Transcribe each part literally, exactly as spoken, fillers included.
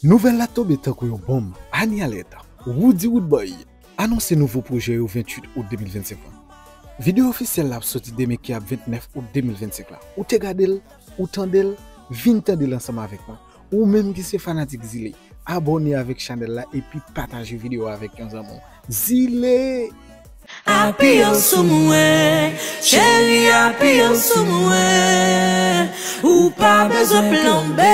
Nouvèl la tonbe tankou yon bonm. Annie Alerte, Roody Roodboy, anonse nouvo pwojè yo venntuit out de mil vennsenk lan. Videyo ofisyèl la ap soti demen ki ap ventnèf out de mil vennsenk la. Ou te gade l, ou tande l, vin tande l ansanm avèk mwen. Ou menm ki se fanatik Zile, abòne avèk chanèl la epi pataje videyo a avèk yon zanmi w. Zile! Apiye w sou mwen, cheri, apiye w sou mwen. Ou pa bezwen plonbe,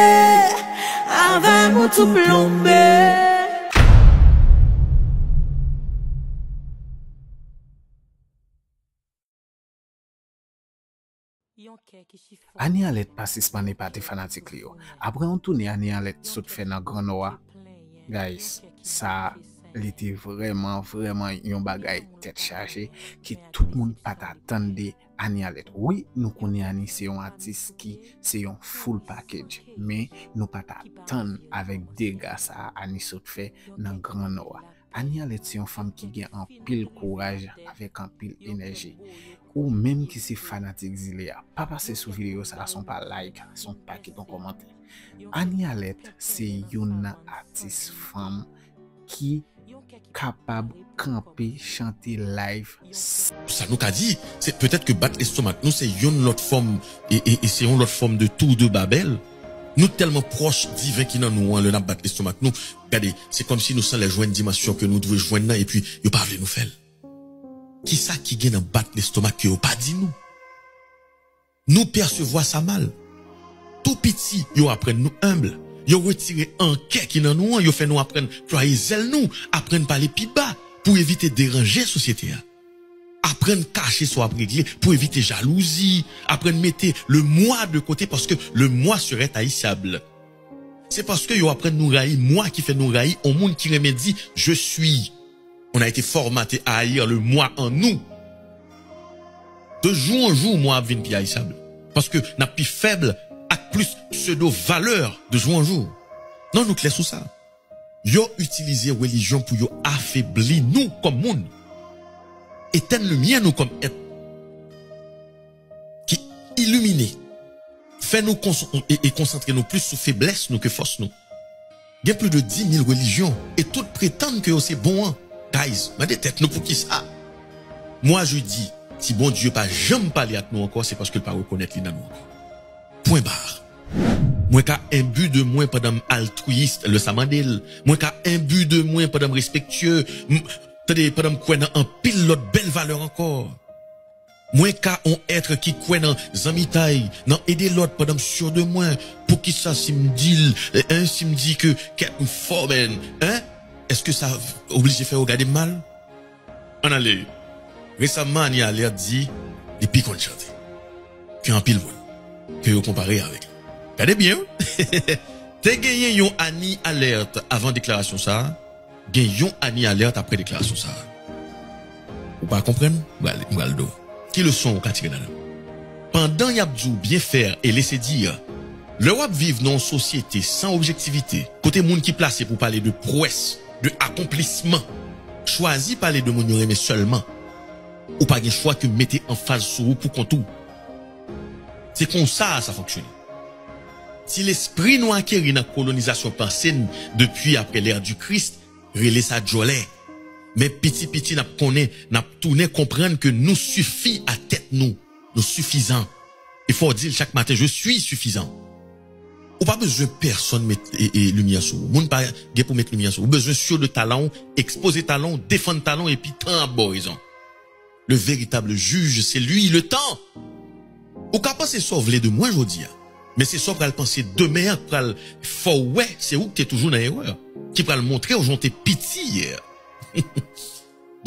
avè m ou tou plonbe. Annie Alerte pa sispann epate fanatik li yo. Apre yon toune Annie Alerte sot fè nan Gran Nò a, guys, sa, li te vrèman, vrèman yon bagay tèt chaje ke tout moun pa t atann de Annie Alerte. Wi, nou konnen Annie se yon atis ki se yon full package, men nou pa t atann avèk dega sa a Annie sot fè nan Gran Nò a. Annie Alerte se yon fanm ki gen anpil kouraj avèk anpil enèji. Ou menm ki se fanatik Zile a, pa pase sou videyo sa a san w pa like, san w pa kite yon kòmantè. Annie Alerte se youn nan atis fanm ki kapab kanpe chante live. Sa nou ka di, se petèt ke bat lestomak nou se yon lòt fòm, e, e, e se yon lòt fòm de tour de Babel. Nou tèlman pwòch diven ki nan nou an, lè n ap bat lestomak nou, gade, se kòmsi nou sanlè jwenn dimansyon ke nou dwe jwenn nan, epi yo pa vle nou fè l. Kisa ki gen nan bat lestomak ke yo pa di nou? Nou pèsevwa sa mal. Tou piti, yo aprann nou enb. Yo retire ankè ki nan nou an, yo fè nou aprann plwaye zèl nou, aprann pale pi ba pou evite deranje sosyete a. Aprann kache sa w ap regle pou evite jalouzi, aprann mete le moi de côté parce que le moi serait haïssable. Se paske yo aprann nou rayi moi ki fè nou rayi yon moun ki renmen di je suis. On a été formaté à haïr le moi en nous. De jour en jour, moi ap vin pi ayisab. Paske n ap pi fèb ak plis pseudo valè de jour en jour. Non, nou klè sou sa. Yo itilize relijyon pou yo afebli nou kòm moun. Etèn limyè nou kòm èt ki ilimine. Fè nou kons- e, e konsantre nou plis sou feblès nou ke fòs nou. Gen plis de dis mil relijyon e tout pretann ke yo se bon an. Guys, mande tèt nou poukisa. Moi je dis, si Bondye pa janm pale ak nou ankò, se paske l pa rekonèt li nan nou ankò. Pwen bar. Mwen ka enbi de mwen pandan m altwiyis lè sa mande l. Mwen ka enbi de mwen pandan m respektye. M, tande, pandan m kwè nan anpil lòt bèl valè ankò. Mwen ka on èt ki kwè nan zanmitay, nan ede lòt pandan m si de mwen. Poukisa si m di l, eh, eh, si m di ke kèk m fò, men, eh? Èske sa oblije fè yo gade m mal? Ann ale. Resaman, Annie Alerte di li pi konn chante ke anpil moun ke yo konpare avèk li. Gade byen, wi. Te genyen yon Annie Alerte avan deklarasyon sa a, gen yon Annie Alerte apre deklarasyon sa a. Ou pa konprann? M pral, m pral di w. Ki leson ou ka tire ladan? Pandan y ap di w bien faire et laisser dire, lè w ap viv nan yon sosyete san objektivite, kote moun ki plase pou pale de pwès, de akonplisman, chwazi pale de moun yo renmen sèlman, ou pa gen chwa ke mete anfaz sou ou poukont ou. Se konsa sa fonksyone. Ti lespri nou akeri nan kolonizasyon panse n depi apre lè di Kris, rele sa djòlè. Men piti piti n ap konnen, n ap tounen konprann ke nou sifi a tèt nou. Nou sifizan. E fò w di l chak maten, je suis suffisant. Ou pa bezwen pèsonn met e, e, limyè sou ou. Moun pa gen pou met limyè sou ou. Ou bezwen si de talan w, ekspoze talan w, defann talan w, epi tan ap ba w rezon. Le véritable juge, c'est lui, le temps. Ou ka panse sa w vle de mwen jodi a, men se sa w pral panse demen an k pral fè w wè se ou k te toujou nan erè, ki pral montre w jan w te piti yè.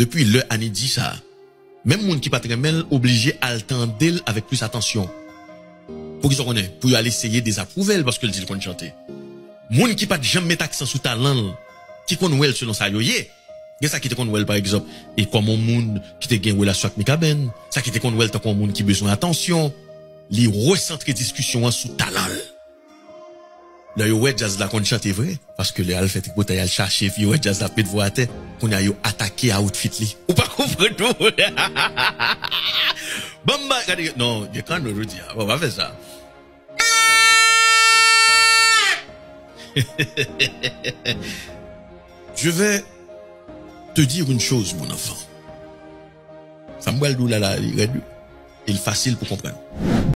Depi lè Annie di sa, menm moun ki pa t renmen l oblije al tande l avèk plis atansyon. Poukisa w konnen? Pou yo al eseye dezapwouve l paske l di l konn chante. Moun ki pa t janm met aksan sou talan l, ki konn wè l selon sa yo ye. Gen sa ki te konn wè l, pa egzanp, e kòm yon moun ki te gen relasyon ak Mikaben, sa ki te konn wè l tankou yon moun ki bezwen atansyon. Li resantre diskisyon an sou talan l. Lè yo wè djaz la konn chante vre, paske lè al fè tripotay, al chache, epi yo wè djaz la ap met vwa atè, kounye a yo atake outfit li. Ou pa konprann non. Banm ba, gade, non, gen kanno jodi a. Bon, pa fè sa. Je vais te dire une chose, mon enfant. Sa m pral di w la, la, li rèd, wi. E l fasil pou konprann.